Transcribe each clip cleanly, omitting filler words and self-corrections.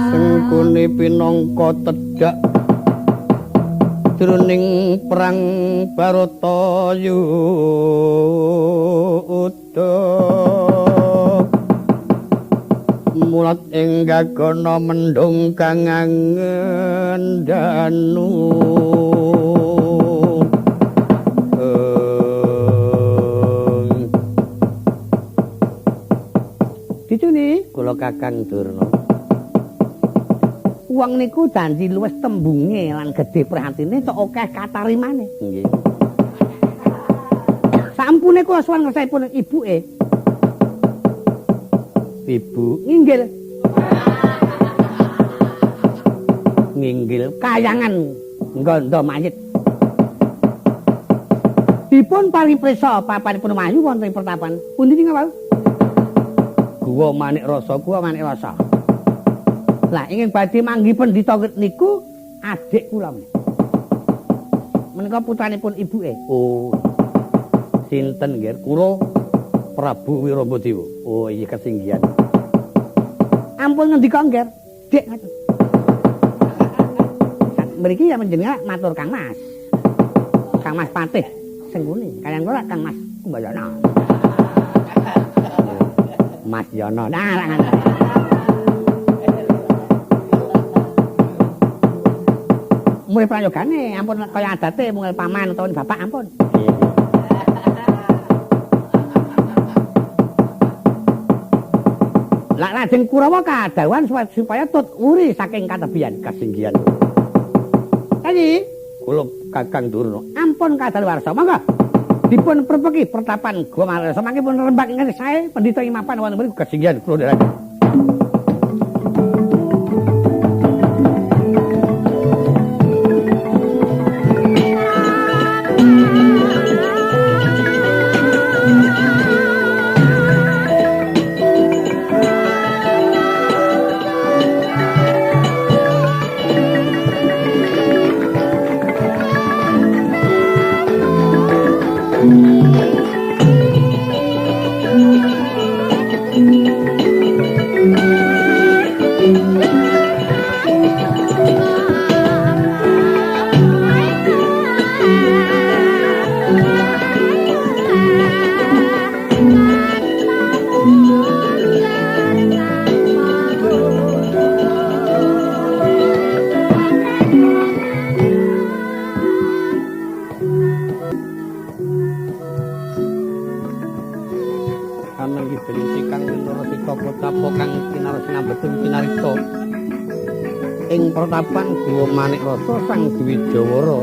Sengkuni pinangka tedhak jroning perang Bharata Yuda mulat ing gagana mendhung kang angendanu. Dicuni kula Kakang Durna. Wong niku janji luwes tembunge lan gedhe prihatine tok akeh katarimane. Nggih. Sampune kula sowan ngersaipun ibuke. Ibu nginggil. Nginggil kayangan nggondo mayit. Dipun paring prisa papanipun Wahyu wonten ing pertapan. Pundi ning wau? Guwa Manik Rasa, Guwa Manik Rasa. Lah ingkang badhe manggi pendhita niku adik kula menika. Menika putranipun ibuke. Oh. Sinten nggih? Kula Prabu Wiramadewa. Oh iya kesinggihan. Ampun ngendika nggih, Dik ngoten. Mriki ya panjenengan matur Kang Mas. Kang Mas Patih Sengkuni. Kaliyan kula Kang Mas Kumbayana. Mas Yono. Nah, lak ngono. Mulih prayogane ampun kaya adate mungil paman utawa bapak ampun. Lak lajeng Kurawa kadhawuhan supaya tut wuri saking katebian kasinggihan. Kayi kula Kakang Durna ampun kadaluwarsa monggo dipun prepeki pertapan Gua Manik Rasa mangke pun rembak ingkang sae pendhita ing mapan wonten mriku kasinggihan kula nderek. Pertapan Guwa Manik Rasa Sang Dwijawara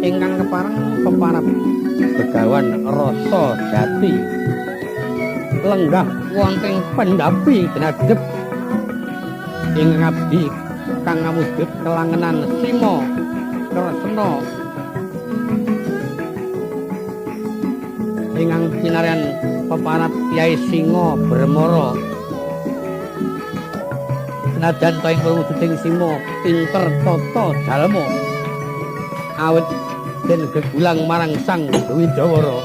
ingkang kepareng peparap Begawan Rasa Jati lenggah wonten pendhapi denadhep ing ngabdi kang ngamujud kelangenan Sima Kresna ingkang pinaryan peparap Kyai Singa Bremara. Senajan to ing wujuding Sima pinter tata jalma awit den gegulang marang Sang Dwijawara.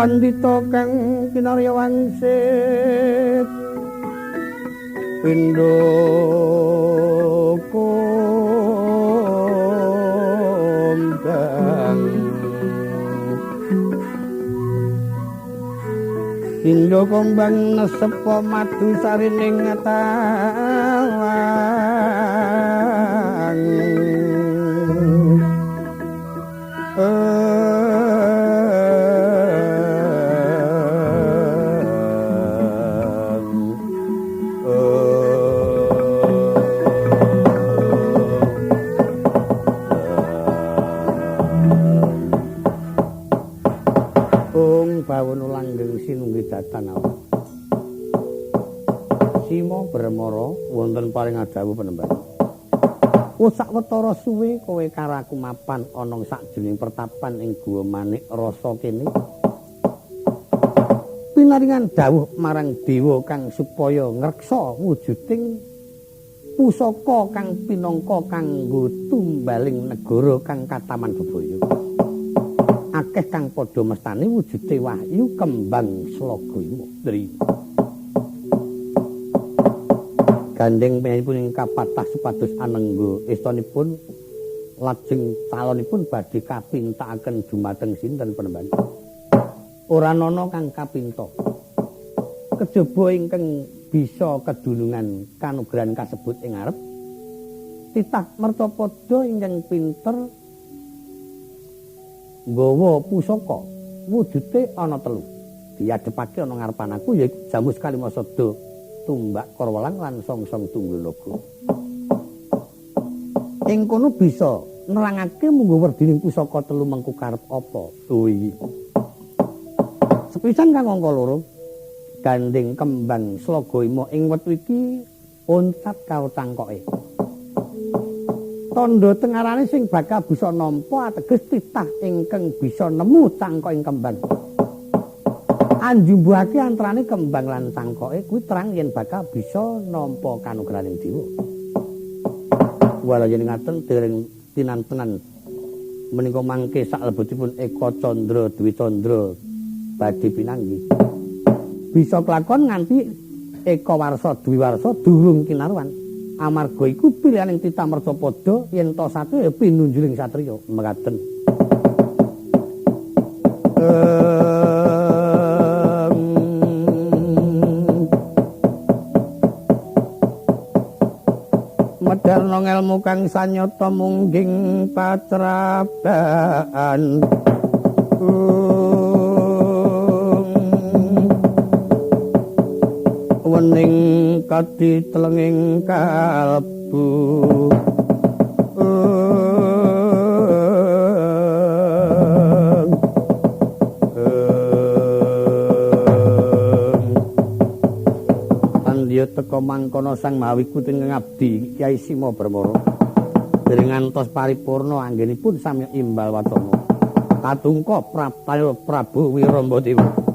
Pandhita kang kinarya wangsit pindha kondang pindha kombang nesepa madu sarining tawang. Bawono langgeng sinunggi datan awak. Sima Brahmara wonten paring adhawuh penemban. Oh sawetara suwe kowe karo aku mapan ana sakjroning pertapan ing Guwa Manik Rasa kene. Pinaringan dawuh marang dewa kang supaya ngreksa wujuding pusaka kang pinangka kanggo tumbaling negara kang kataman bebaya. Akeh kang padha mestani wujude wahyu kembang Slaga Imodri. Gandeng penyanipun ing kapatah supados anengga estonipun lajeng calonipun badhe kapintakaken dumateng sinten penemban. Ora ana kang kapinta. Kejaba ingkang bisa kedunungan kanugrahan kasebut ing ngarep titah mercapada ingkang pinter nggawa pusaka wujude ana telu diadhepake ana ngarepan aku yaiku Jamus Kalimasada, Tumbak Korwelang lan Songsong Tunggul Naga. Ing kono bisa nerangake munggo werdining pusaka telu mengku karep apa. Oh iki sepisan kang angka loro gandeng kembang Slaga Ima ing wektu iki oncat karo cangkoke. Tandha tengarane sing bakal bisa nampa ateges titah ingkang bisa nemu cangkoking kembang. Anjumbuhake antarane kembang lan cangkoke kuwi terang yen bakal bisa nampa kanugrahaning dewa. Wala yen ngaten dereng tinantenan menika mangke saklebetipun Eka Candra Dwi Candra badhe pinanggih. Bisa kelakon nganti Eka Warsa Dwi Warsa durung kinaruan. Amarga iku pilihaning titah mercapada yen ta satriya pinunjuling satriya mekaten. Medalna ngelmu kang sanyata mungging patrabaan. Wening kadi telenging kalbu. Andya teka mangkono Sang Mahawiku ing ngabdi Kyai Sima Brahmara. Dereng ngantos paripurna anggenipun sami imbal wacana. Katungka Praptaya Prabu Wirambadewa.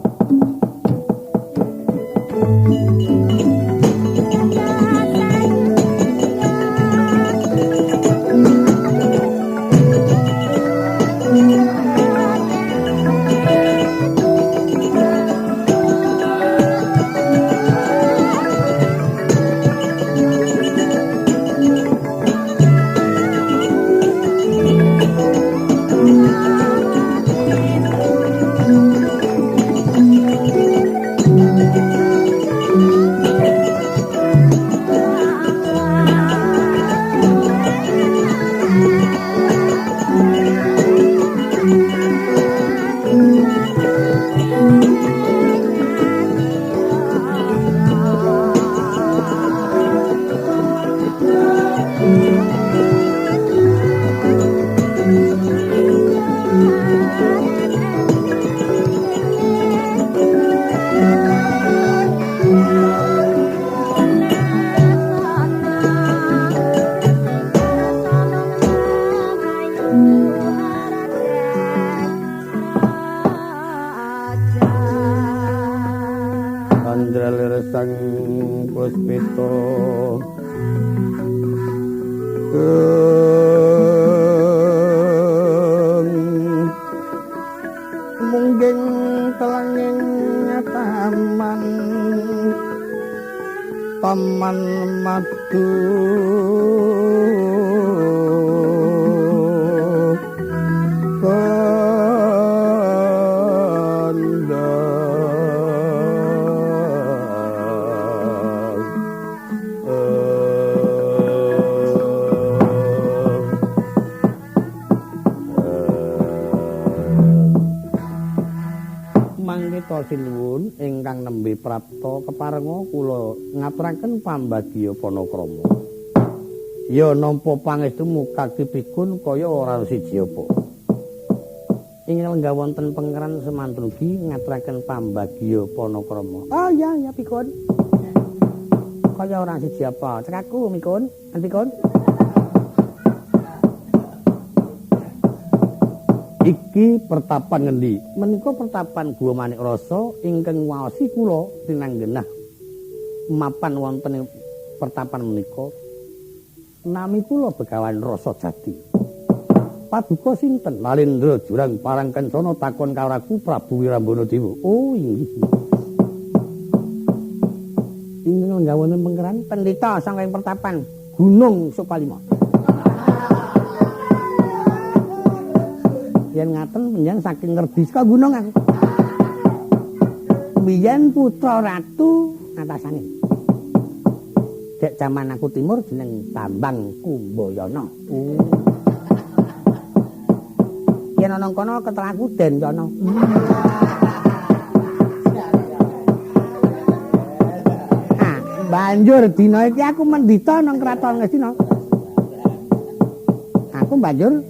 Mungging telang Taman Madu Sinuwun ingkang nembe prapta keparenga kula ngaturaken pambagya panakrama. Ya nampa pangestumu kaki pikun kaya ora siji apa. Ing lenggah wonten pengeran semanten ugi ngaturaken pambagya panakrama. Oh iya ya pikun. Kaya ora siji apa. Cekaku mikun, pikun. Iki pertapan ngendi? Menika pertapan Gua Manik Rasa ingkang waosi kula tinanggenah mapan wonten ing pertapan menika. Nami kula Begawan Rasa Jati. Paduka sinten? Nalendra Jurang Parang Kencana takon karo aku Prabu Wirambana Dewa. Oh inggih. Ingkang lenggah wonten pengkeran pendhita saking pertapan Gunung Sukalima. Yen ngaten panjenengan saking ngerdi saka gunung aku. Biyen putra ratu atasane. Dek jaman aku timur jeneng Bambang Kumbayana. Oh. Yen ana kono ketelaku Den Yana. Ah, banjur dina iki aku mendita nang kraton Ngastina. Aku banjur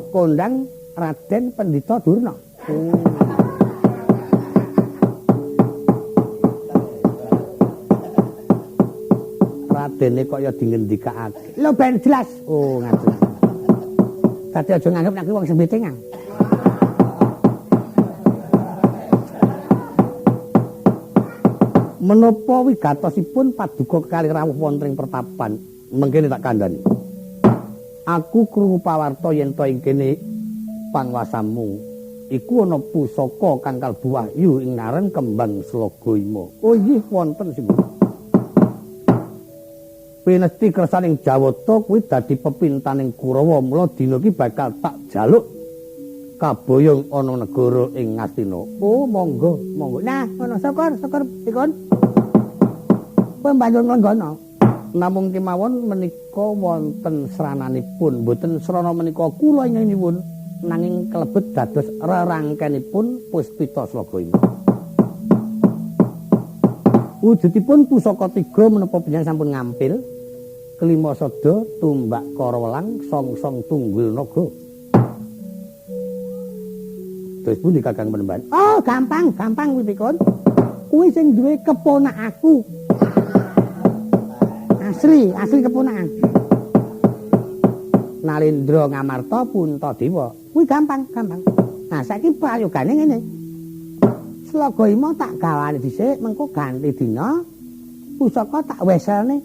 kondang Raden Pendhita Durna. Oh. Radene kok ya dingendikake. Lho ben jelas. Oh, ngaten. Dadi aja nganggep nek wong sembetengan. Menapa wigatosipun paduka kekalih rawuh wonten ing pertapan? Mengkene tak kandhani. Aku krungu pawarta yen to ing kene pangwasamu iku ana pusaka kang kalbu wahyu ing aran kembang Slaga Ima. Oh inggih wonten sing. Pinesti kersaning Jawata kuwi dadi pepintaning Kurawa, mula dina iki bakal tak jaluk kaboyong ana negara ing Ngastina. Oh monggo, monggo. Nah, ngono syukur, syukur pikun. Kowe banjur nglenggana. Namung kemawon menika wonten srananipun, mboten srana menika kula ingkang nyuwun. Nanging kelebet dados rerangkenipun Puspita Slaga Ima. Wujudipun pusaka tiga menapa panjenengan sampun ngampil kelima sada tumbak karawelang songsong tunggul naga. Terus pundi Kakang Penemban? Oh, gampang, gampang kuwi pikun. Kuwi sing duwe keponak aku. Asli, asli keponakan. Nalendra Ngamarta Puntadewa. Kuwi gampang, gampang. Nah, saiki prayogane ngene. Slaga Ima tak gawane dhisik, mengko ganti dina pusaka tak weselne.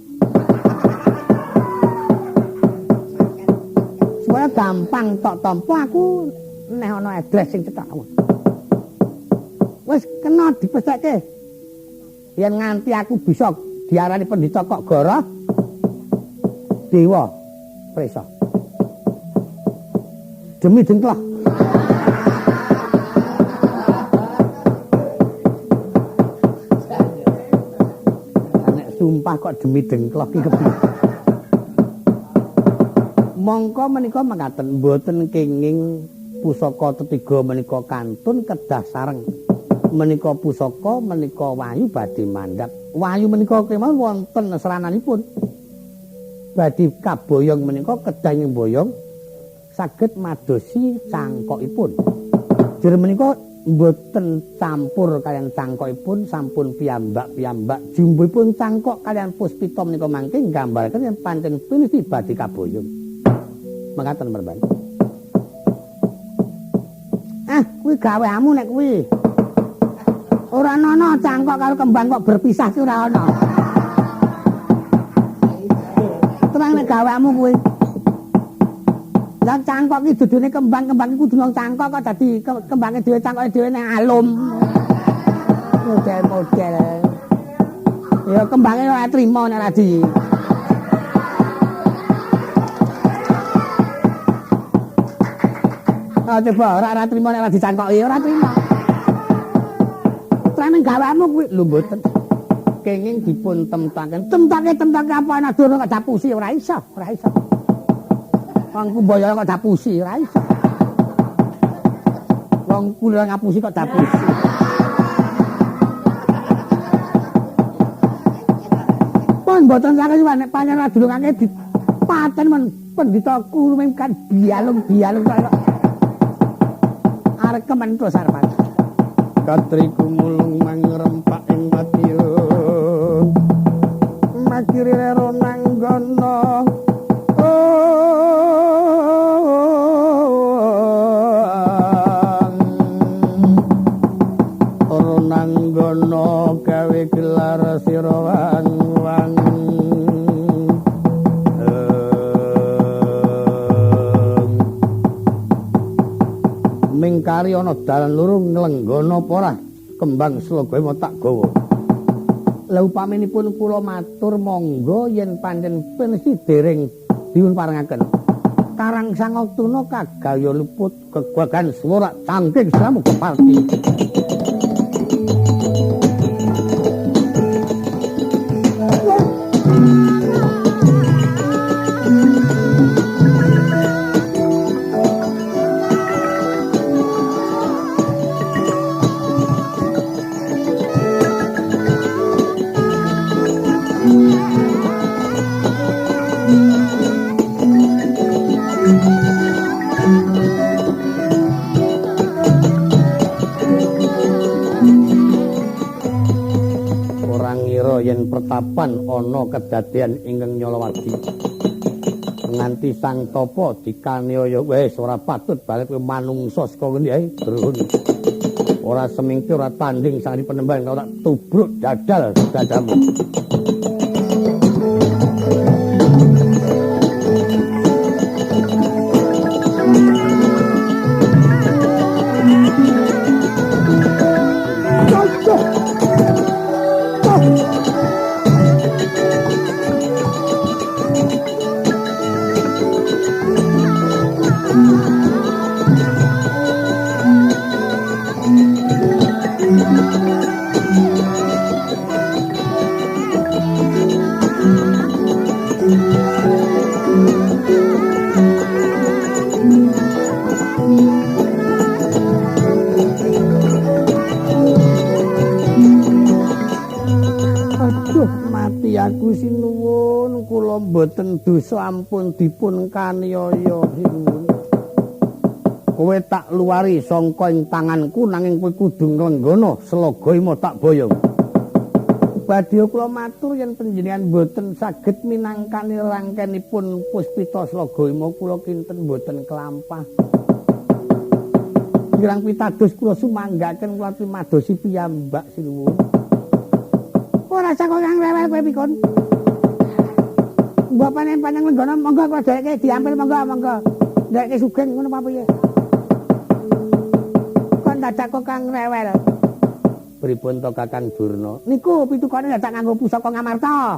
Supaya gampang tok tampa aku neh ana address sing cethak. Wis kena dipesekke. Yen nganti aku bisa diarani pendhita kok goroh dewa prisa. Demi dengklah. Nek sumpah kok demi dengklah ki kepiye? Mongko menika mekaten mboten kenging pusaka tetiga menika kantun kedah sareng. Menika pusaka menika wahyu badhe mandhap. Wahyu menika kemawon wonten srananipun. Badhe kaboyong menika kedah nyemboyong saged madosi cangkokipun. Jer menika mboten campur kaliyan cangkokipun, sampun piyambak-piyambak. Jumbuhipun cangkok kaliyan puspita menika mangke nggambaraken yen pancen pinesti badhe kaboyong. Mekaten Perban. Ah, kuwi gaweamu nek kuwi. Ora ana cangkok karo kembang kok berpisah ki ora ana. Terang nek gaweamu kuwi. Lah cangkok iki dudune kembang, kembang iki kudu nang cangkok kok dadi kembange dhewe cangkoke dhewe nang alum. Model-model. Ya kembange ora trima nek ora di. Ah coba ora trima nek ora dicangkoki, ora trima. Trane gawamu kuwi lho mboten. Kenging dipun temtaken. Temtake apa ana durung kok dapusi ora iso, ora iso. Wong kumbaya kok dapusi ora iso. Wong kula ngapusi kok dapusi. Pun mboten saged nek pancen ora dulungake dipaten men pendhita kuwi kan bialung-bialung kok. Arep kementhus arepan. Katri kumulung mangrempak ing wadya. Makire ronanggana. Ronanggana gawe gelar sira wang-wang. Mingkari ana dalan loro nglenggana apa ora kembang sloga tak gawa. Lah upaminipun kula matur monggo yen pancen pensi dereng dipun parengaken. Karang Sangoktuna kagaya luput gegagan swara cangking samuga parti. Yen pertapan ana kedadean ingkang nyolowadi nganti sang tapa dikaniaya wis ora patut balik kowe manungsa saka ngendi ae druhun ora semingki ora tanding sang penemban kau tak tubruk dadal dadamu. Aku sinuwun kula mboten dosa ampun dipun kaniaya sinuwun. Kowe tak luari sangka ing tanganku nanging kowe kudu nglenggana sloga imo tak boyong. Badhe kula matur yen panjenengan mboten saged minangkani rangkenipun Puspita Sloga Imo kula kinten mboten kelampah. Kirang pitados kula sumanggaken kula trimadosi piyambak sinuwun. Ora saka kang rewel kowe pikun. Mbok panen-panen lenggana monggo kula dheweke diampil monggo monggo. Dheweke sugeng ngono apa piye? Kon dadak kok kang rewel. Pripun to Kakang Durna? Niku pitukane dadak nganggo pusaka Ngamarta.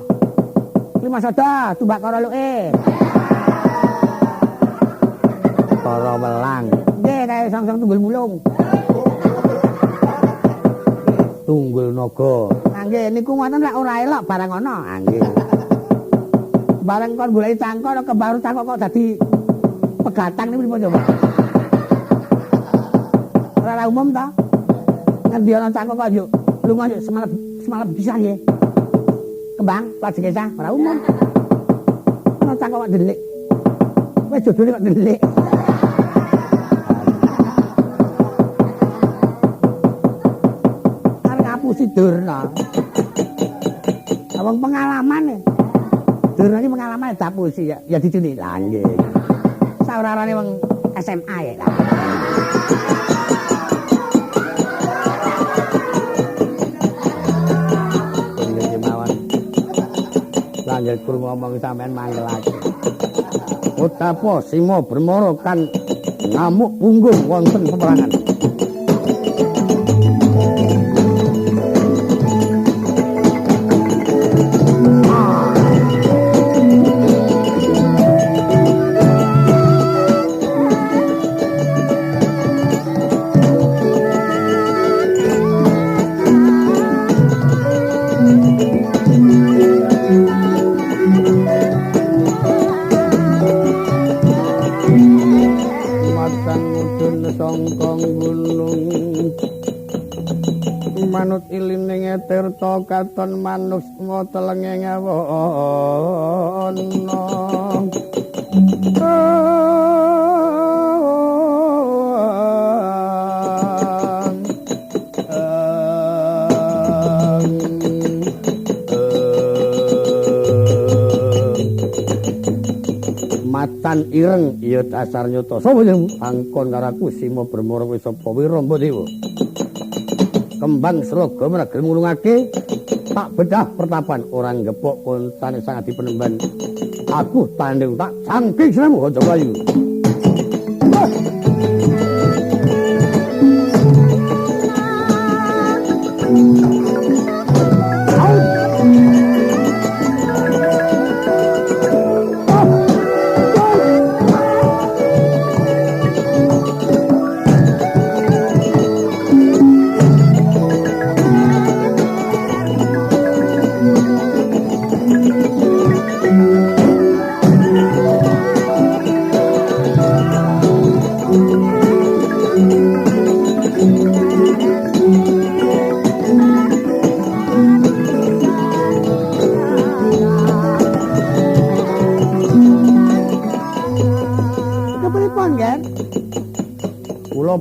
Lima sada tumbak karo luke. Karo welang. Nggih kae sang-sang tunggul mulung. Tunggul naga. Nggih niku ngoten lek ora elok barang ana. Nggih. Bareng kon goleki cangkok kembaru cangkok kok dadi pegatang niku pripun coba? Ora umum ta? Ngendi ana cangkok kok yo lunga yo semalep bisa nggih. Kembang lajeng kesah ora umum. Ana cangkok kok ndelik. Wis jodone kok ndelik. Arep ngapusi Durna. Wong pengalaman e. Durna iki pengalaman dapusi ya, ya dicuni. Lah nggih. Saurarane wong SMA ya. Nggih mawon. Lanjut krungu ngomong sampean mangkelake. Utapa Sima Bremara kan ngamuk punggung wonten peperangan. Telenge tirta katon manusma telenge ngawana. Macan ireng iya dasar nyata. Sapa jenengmu? Angkon karo aku Sima Bremara kowe sapa? Wiramba Dewa. Kembang sloga ora gelem ngulungake, tak bedah pertapan orang gepok koncane sang adi penemban. Aku tanding tak cangking siramu aja mlayu.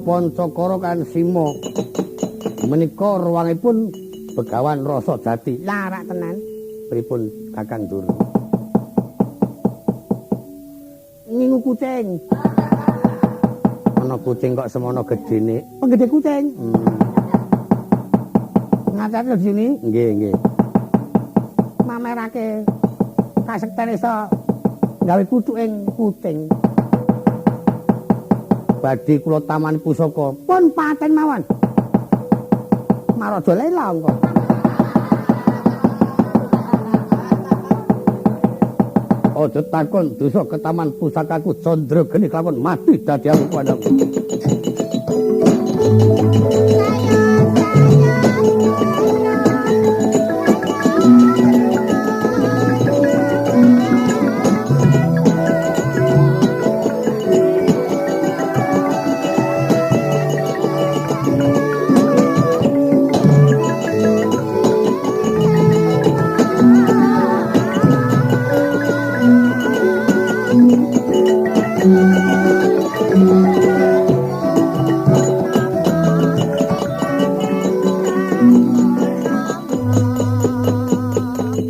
Pancakara kan Sima menika ruangipun Begawan Rasa Jati. Larak tenan. Pripun Kakang Durna? Ngingu kucing. Ana kucing kok semono gedene. Penggede kucing. Ngaten lho sini. Nggih, nggih. Mamerake kasekten iso gawe kuthuking kucing. Badhe kula taman pusaka. Pun paten mawon. Maraja lela engko. Aja takon dosa ketaman pusakaku Candra Geni kelakon mati dadi aku pandang.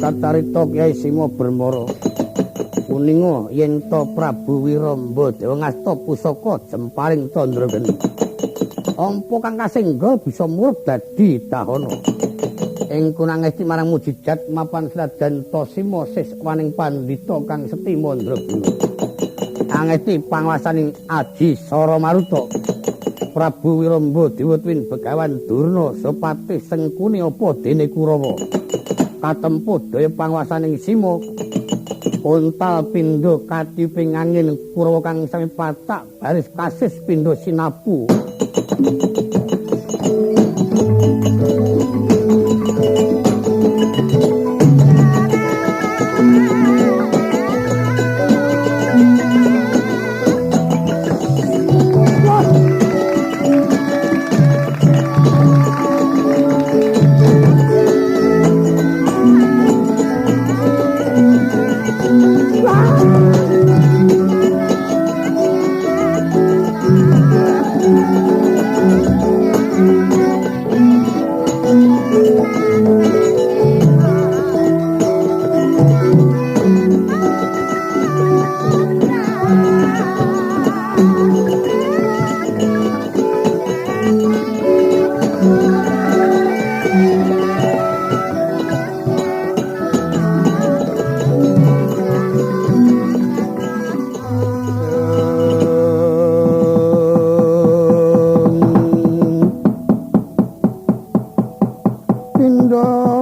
Kacarita Kyai Sima Bremara uninga yen to Prabu Wiramba Dewa ngasta pusaka jemparing Candra Geni. Ampa kang kasengga bisa murup dadi dahana. Ing kunangesti marang mujijat mapan selajan ta Sima siswaning pandhita kang seti mandraguna. Angesti panguwasaning Aji Sara Maruta. Prabu Wiramba Dewa tuwin Begawan Durna sepatih Sengkuni apa dene Kurawa. Katempuh daya panguwasaning Sima untal pindha katiping angin Kurawa kang sami pacak baris kasis pindha sinapu.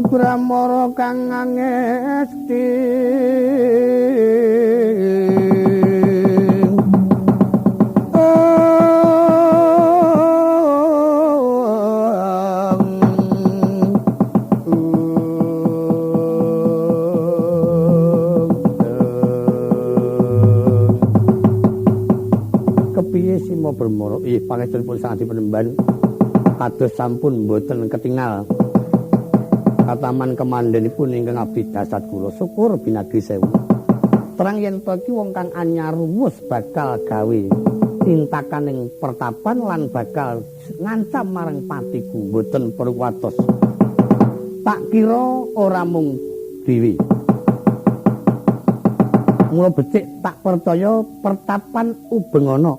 Bramara kang angesti Kepiye Sima Bremara? Ih, pangestunipun sang adi penemban kados sampun mboten ketingal. Kataman kemandenipun ingkang abdi dasat kula syukur binagi sewu. Terang yen to iki wong kang anyar rumus bakal gawe tintakaning pertapan lan bakal ngancam marang patiku mboten perlu watos. Tak kira ora mung dhewe. Mula becik tak percaya pertapan ubengana.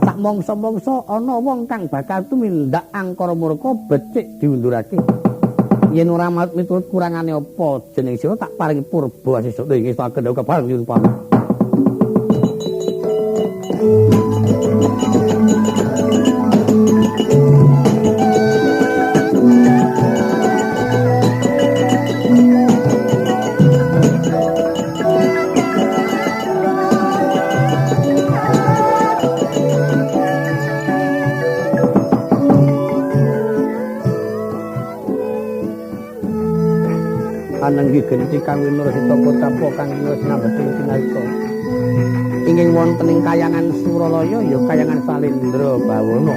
Sak mangsa-mangsa ana wong kang bakal tumindak angkara murka becik diundurake. Yen ora miturut kurangane apa jeneng sira tak paringi purba sesuk ing istaka kabareng nyuwun pamit. Ananggi genti kang winur sita kotapa kang winur sinambeting pinalika ingkang wonten ing kayangan Suralaya ya kayangan Salindra Bawana.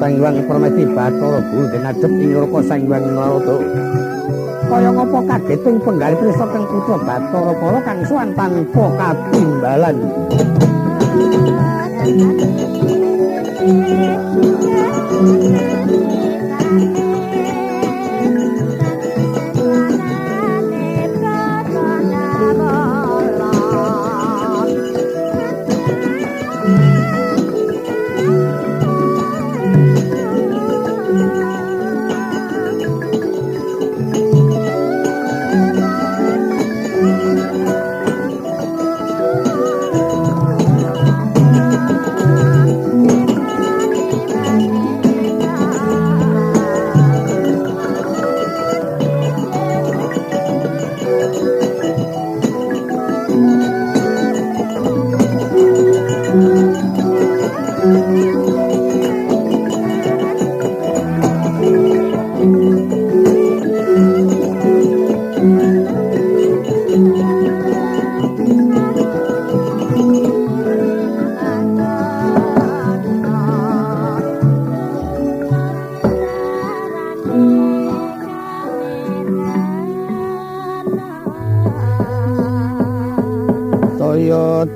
Sang Hyang Permesti Bathara Guru den adhep ing neraka Sang Hyang Narada. Kaya ngapa kageting penggalih prisa kang putra Bathara Kala kang sowan tanpa katimbalan.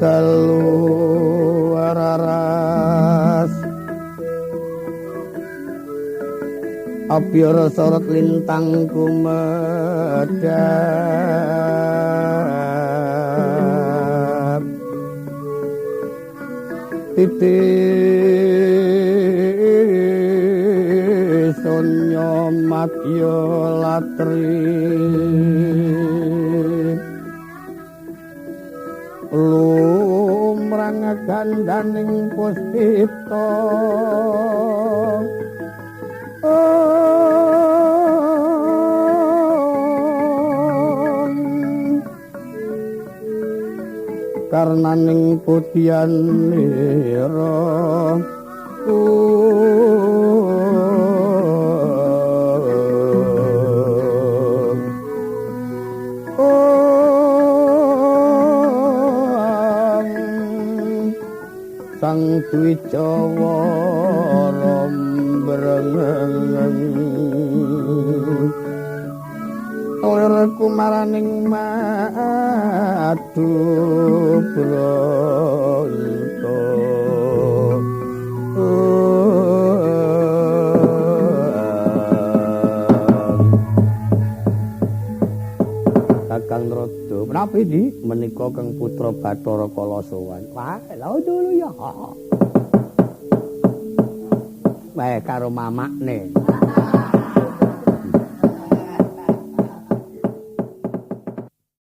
Dalu araras abyara sorot lintang kumedhap titi sonya madya latri lumrang gandaning puspita karnaning putian nira Sang Dwijawara mbrengeng lir kumaraning madu bronto. Kakang Rada, menapa iki menika Kang Putra Bathara Kala sowan? Wah, lha dulu ya. Wae karo mamakne.